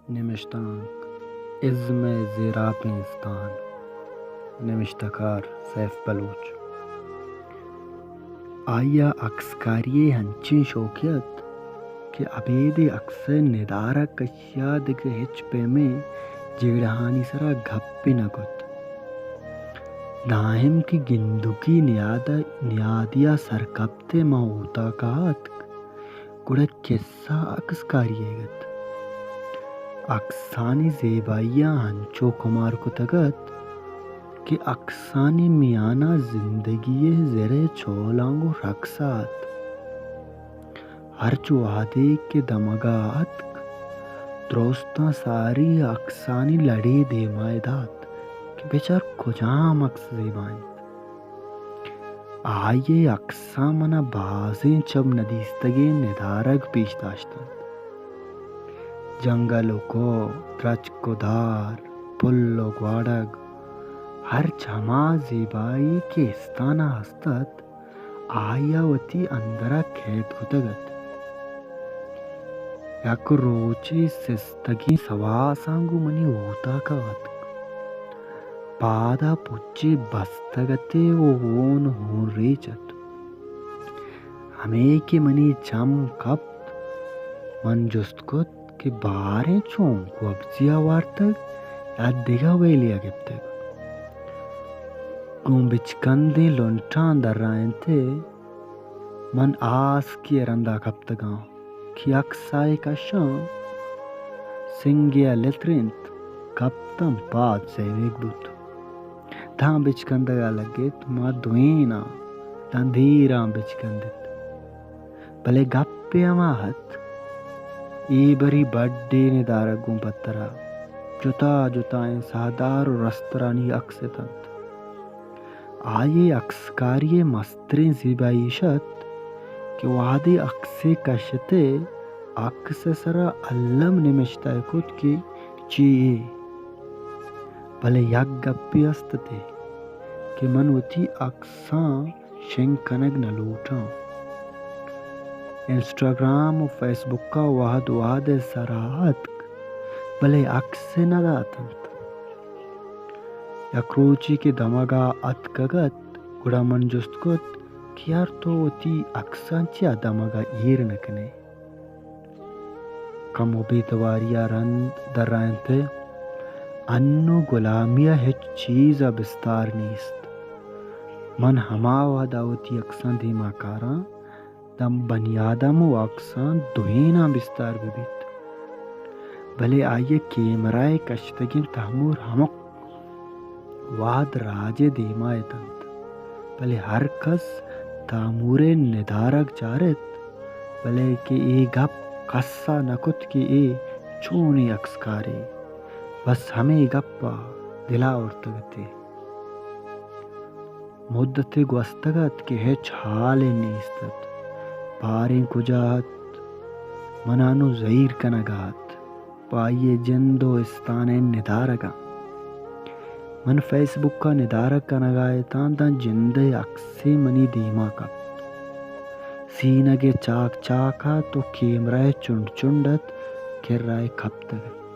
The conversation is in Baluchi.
نمشتانک: ازم ءِ زیراپیں استان۔ نمشتہ کار: سیف بلوچ۔ آئی ءَ اکسکاری ءِ انچیں شوکے ات کہ ابید ءَ اکس ءِ ندارگ کشی ءَ دگہ ہچ پیمیں جیڑہانی سرا گپے نہ کت۔ دائم کہ گندگی نیاد، نیادی ءَ سرکپت ءُ ماں اوتاک ءَ اتک، گڑا کسہ اکسکاری ئیگ ات۔ اکسانی زیبائی ءَ انچو کمار کتگ ات کہ اکسانی میان ءَ زندگی ءِ زر ءِ چولانک ءُ رکس ات۔ ہرچ وہدے کہ دمگ ءَ اتک، درستاں ساری اکسانی لڑے دیم ءَ دات کہ بچار کجام اکس زیبا انت۔ آئی ءِ اکساں من ءَ بازیں چم نہ دیستگیں ندارگ پیش داشت انت۔ جنگل ءُ کوہ، درچک ءُ دار، پل ءُ گواڑگ، ہرچ ہما زیبائی کہ استان ءَ ہست ات، آئی ءَ وتی اندر ءَ کید کتگ ات۔ یک روچے سستگیں سواساں گوں منی اوتاک ءَ اتک۔ پاد ءَ پچے بستگ ات ءُ ہون ہون ریچ ات۔ ہمے کہ منی چم کپت، من جست کت کہ باریں چون گوبزی ءَ وارتگ یا دگہ ویلے ءَ گپتگ۔ گوں بچکندیں لنٹاں درائینت ءُ من آسکے ءِ رند ءَ کپتگاں کہ اکسائے کشاں، سنگے ءَ لترینت، کپتاں، پاد سیویگ بوت۔ داں بچکندگ ءَ لگت، ما دوئیناں داں دیراں بچکندت۔ بلے گپے ہما ات، اے بری بڈے ندارگ گوں پترا جتا جتائیں ساہدار ءُ رسترانی اکس اتنت۔ آئی ءِ اکسکاری ءِ مستریں زیبائی ایش ات کہ وہدے اکسے کشت ءُ اکس ءِ سرا الم نمشتہ کت کہ چی اے؟ بلے یک گپے است ات کہ من وتی اکساں شنگ کنگ نہ لوٹاں۔ انسٹاگرام ءُ فیس بک ءَ وہد وہد ءِ سرا اتک، بلے اکسے نہ داتنت۔ یک روچے کہ دمگ ءَ اتکگ ات، گڑا من جست کت کہ یار تو وتی اکساں چیا دمگ ءَ ایر نہ کن ئے؟ کمو بے تواری ءَ رند درائینت ءُ انوں گلامی ءَ ہچ چیز ءَ بستار نیست۔ من ہما وہد ءَ وتی اکساں دیما کاراں، داں بنی آدم ءُ اکساں دوئیناں بستار بہ بیت۔ بلے آئی ءِ کیمرہ ءِ کشتگیں تہمور ہمک وہد راج ءِ دیما اتنت، بلے ہر کس تامور ءِ ندارگ چارت، بلے کہ اے گپ کس ءَ نہ کت کہ اے چونیں اکسکارے، بس ہمے گپ ءَ دل ءَ آورتگ ات ئے۔ مدتے گوستگ ات کہ ہچ ہالے نیست ات، باریں کجا ات، من ءَ نوں زہیر کنگ ءَ ات۔ پہ آئی ءِ جند ءُ استان ءِ ندارگاں۔ من فیس بک ءَ ندارگ کنگ ءَ اتاں، داں جند ءِ اکسے منی دیما کپت۔ سینگ ءِ چاک چاک ات ءُ کیمرہ ءِ چنڈ چنڈ ات، کرا ءَ کپتگ ات۔